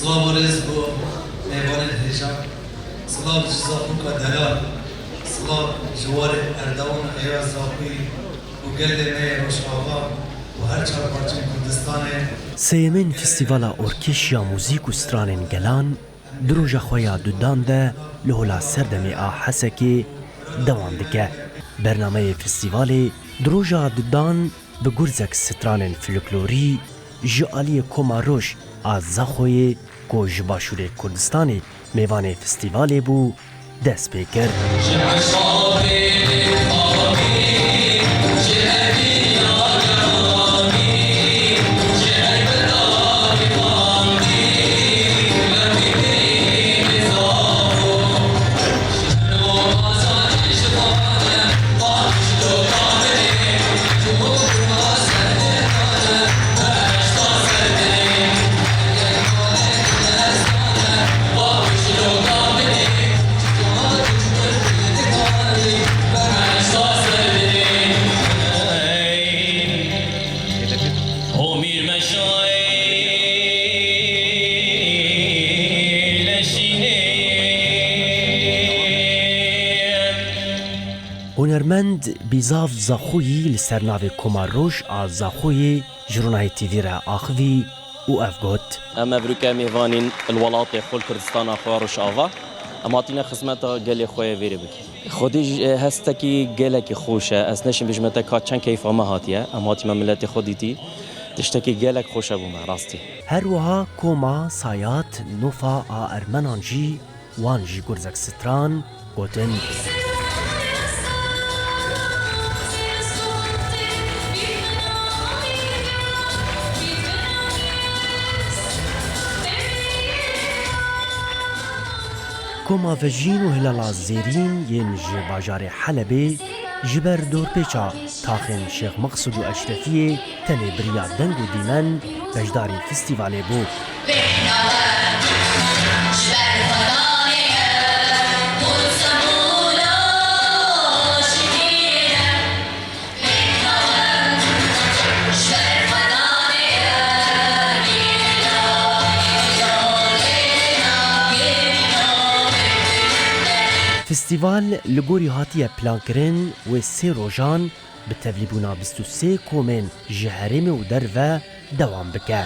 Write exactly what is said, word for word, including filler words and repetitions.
Silav û rêz bo mêvanên hêja. Silav ji Zaxoka delal. Silav ji warê Erdal û Eyaz Zaxoyî û gelê me yê Rojava û her çar parçeyên Kurdistanê. Sêyemên Festîvala Orkeşiya Muzîk û Stranên Gelan di roja xwe ya dudan de li Hola Serdemê a Hesekê dewam dike. Bernameyê festîvalê di roja dudan bi gurzek stranên folklorî ji aliyê Koma Roj a Zaxoyê ku ji Başûrê Kurdistanê mêvanê festîvalê bû, dest pê kir. Hunermend Bîzav Zaxoyî li ser navê Koma Roj a Zaxoyê ji Ronahî T V re axivî û ev got: Em evroke mêvanîn li welatê xwe, li Kurdistana xwe Rojava. Em hatîne xizmeta gelê xwe yê vêrê bikîn. Xwedî ji, e, hestekî gelekî xweş e. Ez neşim bêjime te ka çend keyfa me hatiye. Em hatîme miletê xwe dîtî. Tiştekî gelek xweş e bo me, rastî. Her wiha Koma Sayat, Nofa a Ermenan jî wan ji gurzek stran gotin. Koma Vejîn û Hilala Zêrîn yên ji bajarê Helebê ji ber dorpêça taxên Şêx Meqsûd û Eşrefiyê tenê bi riya deng û dîmen beşdarî festîvalê bû. Festîval li gorî hatiye plankirin, wê sê rojan bi tevlîbûna bîst û sê komên ji herêmê û derve dewam bike.